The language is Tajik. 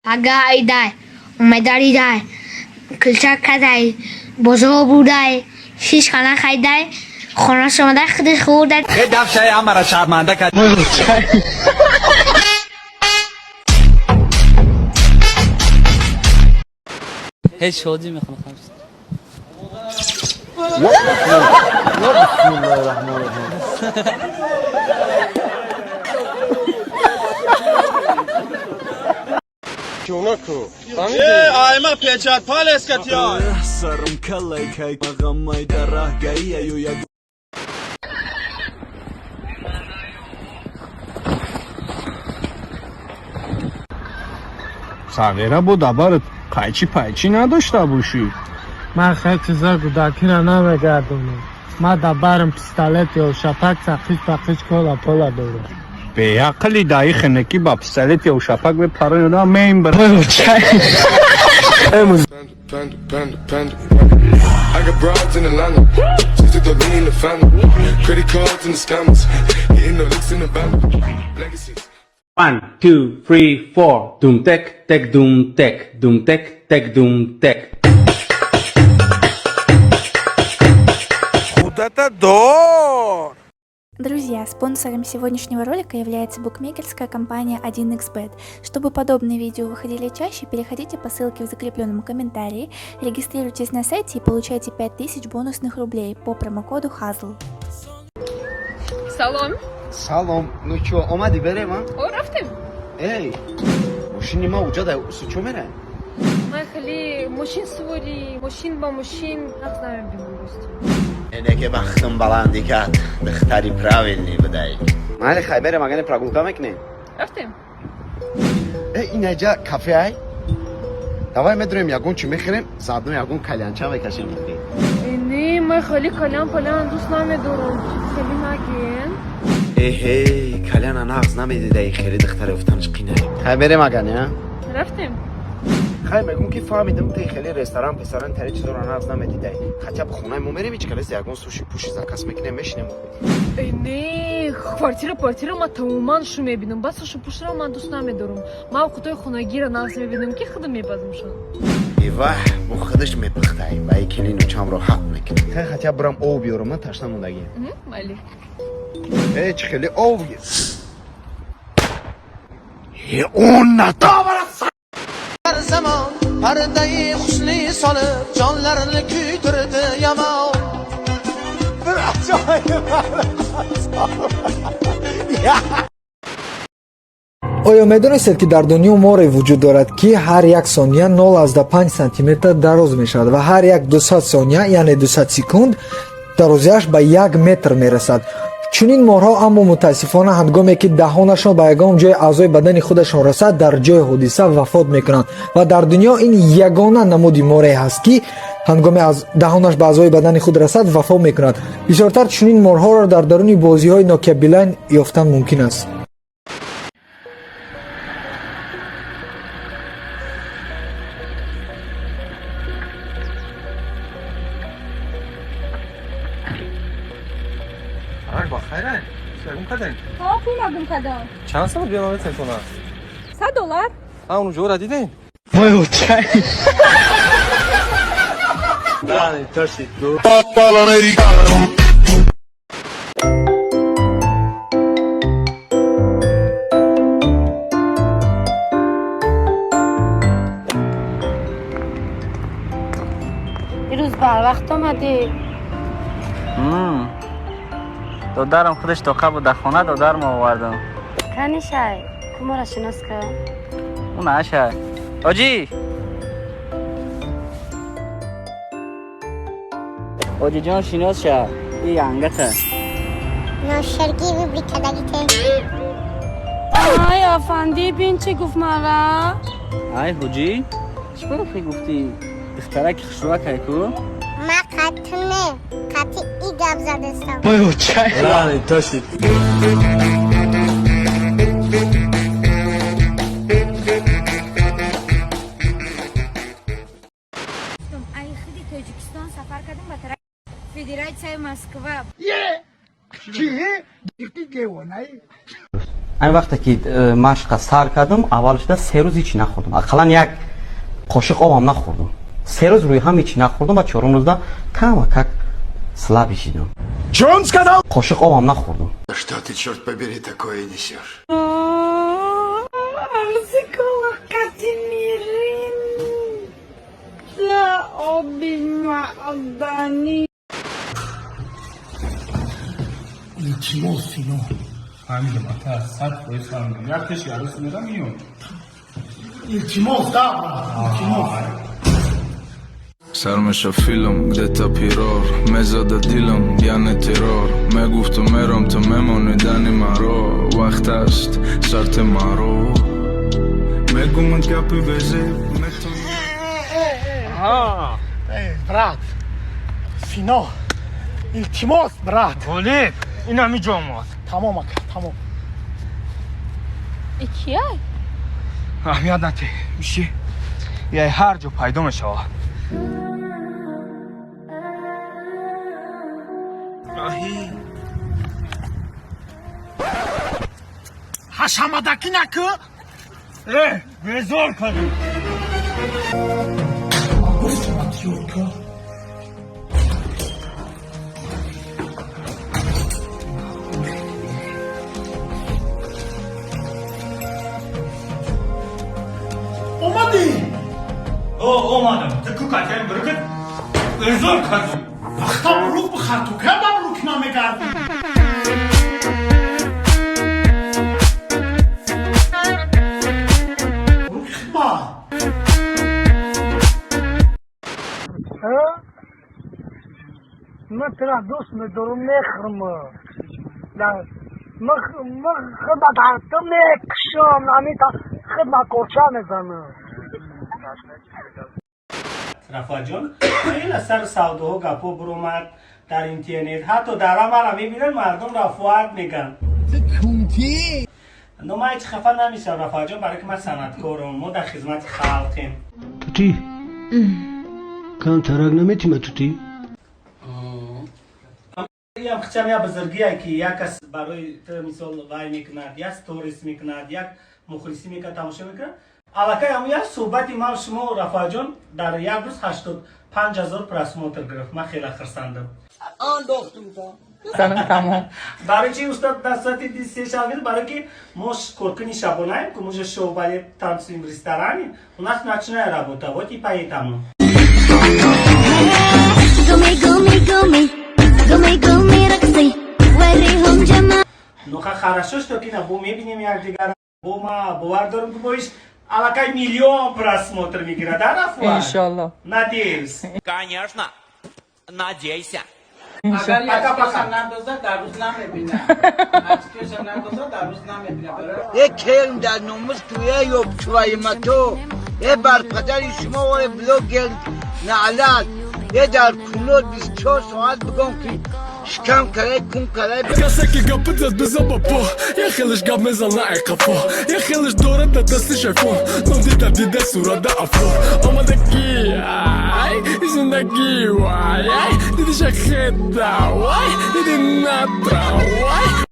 Пага айдай, омедаридай, кулча кадай, бозор будай, шиш хана хайдай, хона шомадай, худиш хӯрдай. Дафшаи ҳамаро шарманда кард. Ҳеҷ шодӣ мехонам. Бисмиллоҳи раҳмони раҳим. Айма печат палескатиё. Сарм калай кай ғамай дар гаи ю як. Сағира бо дабарат қайчи пайчӣ надошта бошӣ. Ман хел чизои кӯдакиро намегардонам. Ман дар барам пистолет ё шапак, сақич пақич, кола пола дорам. Беақли даи хинакӣ ба пистолет ё шапак бепароёда меим бар. Panda, panda, panda. I got broads in Atlanta. Just took the lean in the family. Credit cards and the scammers. Hitting the licks in the band. Legacies. One, two, three, four. Doom tek, tek, doom tek, doom tek, tek, doom tek. Худата дор. Друзья, спонсором сегодняшнего ролика является букмекерская компания 1xBet. Чтобы подобные видео выходили чаще, переходите по ссылке в закрепленном комментарии, регистрируйтесь на сайте и получайте 5000 бонусных рублей по промокоду HAZL. Салом. Салом, ну чё, омадӣ, берем, а? О, рафтем. Эй, мошини ма уҷа дай чо мераем? Ман хеле мошин суворӣ, мошин ба мошин нағз намебинам, рости. Эне ке бахтам баландӣ кард, духтари правильный будай. Майли, хай, берем, агане прогулка мекунем. Рафтем. Э, инаҷа кафе ай, давай медурем, ягон чӣ мехӯрем, заодно ягон кальянча мекашем. Э, не, ман хеле кальян палян дӯст намедорам, хеле наген. Эҳе, кальяна нағз намедидаи, хеле духтари уфтанаш қинай. Хай, берем агане, а? Рафтем. Хай, мегум ки фаҳмидам, те хеле ресторан песаран тари чизоро нағз намедидай. Хотя бы хонаи мо мерем, ҳеч калеси ягон суши пуши заказ мекунем, мешинем. Э, не, квартира квартира ман тамоман шу мебинам, бас сушу пушро ман дӯст намедорам. Ман овқатҳои хонагиро нағз мебинам, ки худам мепазамшон. Эваҳ, бо худаш мепухтай ва икелину чамро ҳақ мекунад. Хай, хотя бирам ов биёрам, ман ташна мондагием. Майли. Э, чӣ хеле ов е онната. Zamon pardai husni solib, jonlarni kuydirdi yomon. Bir ajoyib. Оё медонистед, ки дар дунё море вуҷуд дорад, ки ҳар як сония 0,5 сантиметр дароз мешавад ва ҳар як 200 сония, яъне 200 секунд, дарозиаш ба 1 метр мерасад? Чунин морҳо, аммо мутаассифона, ҳангоме ки даҳонашон ба ягон ҷои аъзои бадани худашон расад, дар ҷои ҳодиса вафот мекунанд. Ва дар дунё ин ягона намуди море ҳаст, ки ҳангоме аз даҳонаш ба аъзои бадани худ расад, вафот мекунад. Бисёртар чунин морҳоро дар даруни бозиҳои Nokia Beeline ёфтан мумкин аст. Ба хайрай, гум кардем. Ҳа, пулма гум кардам. Чанд сомон биёнаме телефона? 100 доллар. А он ҷора дидем. Вой, очай. Ирӯз барвақт омадӣ. Додарам худаш тоқа буд дар хона, додарам овардам. Канишай, кумора шинос кар. Ӯ наашай. Ҳоҷӣ! Ҳоҷиҷон, шинос ша. И ангата. Ноширги вибри кадагите. Ай, афанди, бин, чӣ гуфт мара. Ай, ҳоҷӣ, чӣ кор гуфтӣ? Духтараки хушрӯакай ку? Ма қатъ не, қатъи и гап задастам. Вой, очай. Ай, худи Тоҷикистон сафар кардам ба тарафи Федератсияи Москва. Айн вақте ки машқа сар кардам, аввал шуда 3 рӯз ҳичи нахӯрдам, ақаллан як қошиқ обам нахӯрдам. 3 рӯз рӯи ҳам ҳичи нахӯрдам ва чорум рӯзда камакак слабый шидам. Чё он сказал? Қошиқ обам нахӯрдам. Что ты, черт побери, такое несешь? Арзикола катимирин за оби маъдани. Илтимос, сино. Фаҳмидам, ака, 100% фаҳмидам. Як пеши арӯс мерам, миём. Илтимос, да, брат, илтимос. Сар меша филм, где-то пирор мезада дилам, яъне террор. Мегуфту мерам, ту мемонӣ дани маро. Вақт аст шарти маро. Мегумад гапи безеб. Брат, сино, илтимос, брат. Ғолиб, ин ҳами ҷо омад. Тамом, ака, тамом. Кияй? Аҳамият натӣ, миши яй ҳар ҷо пайдо мешавад. Маҳӣ. Ҳашамадакӣ накӯ. Э, безор кардӣ. Гуфтам, отвёртка. Омадӣ? О, омадам. Ту ку катяи биркат, безор кардӣ. Вақта бурук бихар, ту кай ба буруки ман мегардӣ? Буруки хидмат. Ман тура дӯст медорам, мехӯрам. Ман хидмат ту мекушам, амита хидмат корча мезанам. Рафоатҷон, хеле сар савдоҳо, гапҳо буромад дар интернет, ҳатто дар амара мебинанд, мардум Рафоат мегӯянд. Но ман ҳеҷ хафа намешавам, Рафоатҷон, барои ки ман санъаткорам, мо дар хизмати халқем. Тути, кам тарак наметима, тути. Ям хичам як бузургие, ки як кас барои ту, мисол, вай мекунад, як сторис мекунад, як мухлисӣ мекунад, тамошо мекунад. Аллакай ҳамун як суҳбати ман шумо, Рафоатҷон, дар як рӯз 85 000 просмотр гирифт. Ман хеле хурсандам. Барои чи, устод, дар соати 3 шаб? Барои ки мо коркуни шабонаем, ку мы же шоу балет танцуем в ресторане, у нас ночная работа, вот и поэтому. قومي قومي قومي قومي قومي رقصي وريهم جمال. Ну ха, хорошо, что ки бо мебинем якдигар, бо ма бовар дорам, ки боиш аллакай миллион просмотр мегирад, да, Рафоат? Иншалло. Надеюсь. Конечно, надейся. Агар Пока, пока. нандозад, дар рӯз намебинам. Нандозад, дар рӯз намебинам. Е керм дар номус туя ёб твоимато е бар падари шумо ое блогер наълат е дар кунот 24 соат бигом ки шикам карай кун карай. Касе ки гапи зад, бизан ба по. Я хелеш гап мезана, ай қафо. Я хелеш дорад дар дастиш айфон. Но дида, дида сурада афо. Омадаги, ай, зиндагӣ, вай, ай. Дидиша хеда, вай, диди натра, вай.